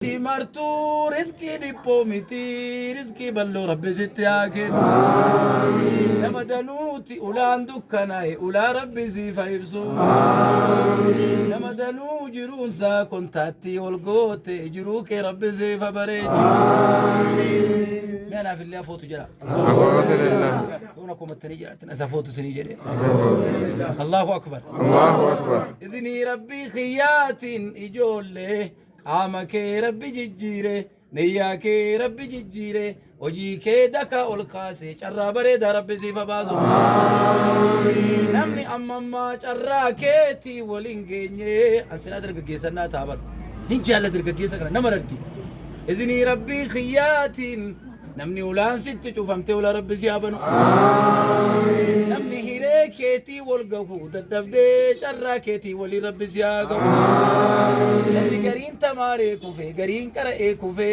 Si martuu riskii dhiphoo miti, riskii bal'oo Rabbi sitti haa kennu. Nama danuuti ulaan dukkanaa'e, ulaa Rabbi siif haa ibsu. Nama danuu jiruunsaa kontaattii ol goote, jiruu kee Rabbi siif haa bareechu. Mee anaaf illee afootu jedha. Afootu lillah. Yoona komattanii jiraattan as afootu isinii jedhe. Allahu akbar. Allahu akbar. Idnii Rabbii kiyyaatiin ijoollee, qaama kee Rabbi jijjiire, niyyaa kee Rabbi jijjiire, hojii kee dakaa ol kaase, carraa bareedaa Rabbi siif haa baasu. Namni amma ammaa carraa keetii waliin geenye, an silaa dargaggeessannaa ta'a bara. Hin jaalla dargaggeessa kana nama rarti. Izinii Rabbii kiyyaatiin namni ulaan sitti cufamte, ulaa Rabbi si haa banu. Namni hiree keetii wal gahu dadhabdee, carraa keetii walii Rabbi si haa gahu. Namni gariin tamaaree kufe, gariin qara'ee kufe,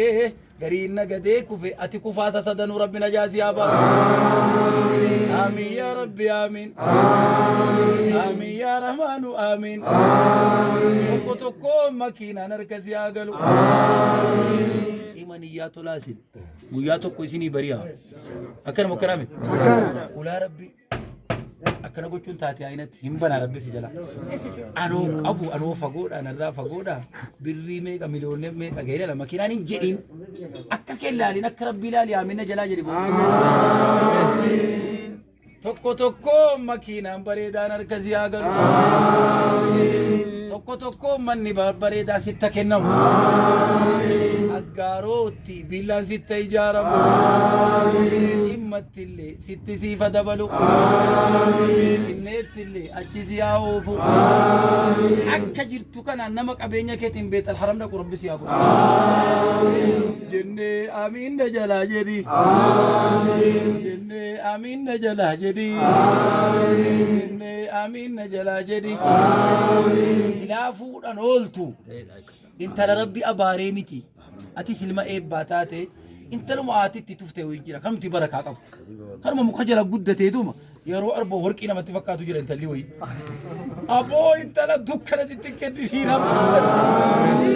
gariin nagadee kufe, ati kufaasa sadanuu Rabbi najaa si haa baasu. Amiin yaa Rabbi, amiin. Amiin yaa Rahmaanu, amiin. Tokko tokko makiinaan harka si haa galu. Imaniyyaa tolaasin guyyaa tokko isinii bari'a. Akkana mokkaraa miti. Akkana. Ulaa Rabbi akkana gochuun taate aynatti hin banaa Rabbi si jala. Anoo qabu, anoo fagoodha, narraa fagoodha, birrii meeqa, miliyoonni meeqa gahee lama makiinaan hin jedhin, akka kee ilaalin, akka Rabbi ilaali, aaminna jalaa jedhi. Tokko tokko makiinaan bareedaan harka si haa galu. Tokko tokko manni bareedaan sitta kennamu. Aggaarootti billaan sitta ijaaramu. Dhimmatti illee sitti siifa dabalu. Finfinneetti illee achi si haa oofu. Akka jirtu kanaan nama qabeenya keetiin beetal haram dhaqu Rabbi si haa godhu. Jennee amiin na jalaa jedhi. Jennee amiin na jalaa jedhi. Jennee amiin na jalaa jedhi. Silaa fuudhan ooltu. Intala Rabbi abaaree miti. Atis ilma eebbaa taate, intaluma haatitti tufte wayii jira. Kanumti barakaa qabu. Kanuma muka jala guddateetuma yeroo arba warqii namatti fakkaatu jira intalli wayii. Aboo, intala dukkana sitti kenniti Rabbi.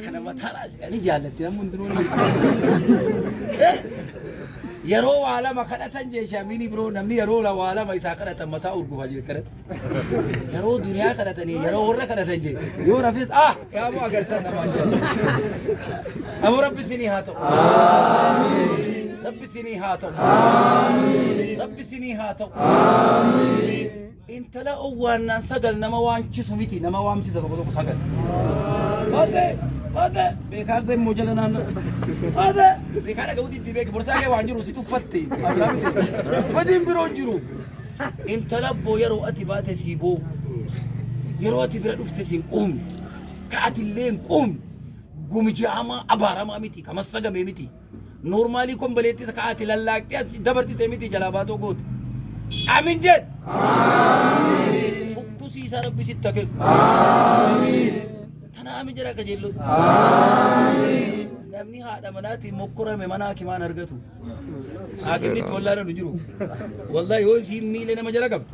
Kana mataa raasii jaallatti namni hundinuu ni. Yeroo waa lama kadhatan jeeshaa mini biroo, namni yeroo waa lama isaa kadhatan mataa urgufaa jira kadhatan. Yeroo duniyaa kadhatanii, yeroo warra kadhatan jee yoo rafis ah yaaboo agartan namaan jedhu. Aboo, Rabbi sinii haa ta'u. Rabbi sinii haa ta'u. Rabbi sinii haa ta'u. Intala owwaannaan sagal nama waanchisu miti, nama waamsisa tokko tokko sagal. Baate baate beekaa immoo jala naannoo. Baate beekaa dhaga'uu diddi, beeki borsaa kee waan jiru si tuffatte. Badiin biroo hin jiru. Intala abboo, yeroo ati baate sii boo'u. Yeroo ati bira dhufte siin quumne. Ka ati illee hin quumne. Gumijaamaa abaaramaa miti, ka massagamee miti. Normaalii kombaleettis ka ati lallaaqxee as dabarsite miti, jalaa baatoo goote. Amin jedh. Tukkusiisaa Rabbi sitti haa kennu. Tana amin jedha qajeelloo. Namni haadha manaatiin mokkorame mana hakimaan argatu. Hakimni itti wallaalan hin jiru. Wallahi, yoo isiin miila nama jala qabdu,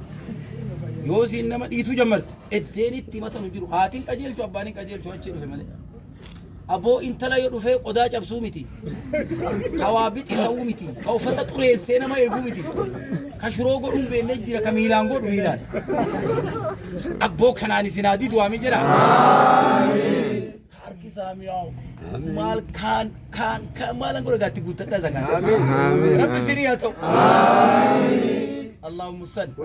yoo isiin nama dhiituu jammarti, eddeen itti himatan hin jiru. Haatiin qajeelchu, abbaan hin qajeelchu, achi dhufe malee. Aboo, intala yoo dhufee qodaa cabsuu miti. Ka waa bixisa'uu miti. Ka uffata xureessee nama eeguu miti. Ka shiroo godhuun beennee jira, ka miilaan godhu miilaan. Abboo, kanaan isin haa didu, amin jedha. Harki isaa mi'aawu. Maal kaan kaan kaan maalan godha gaatti guuttadha isa kaan. Amiin. Rabbi isinii haa ta'u. Allahumma salli.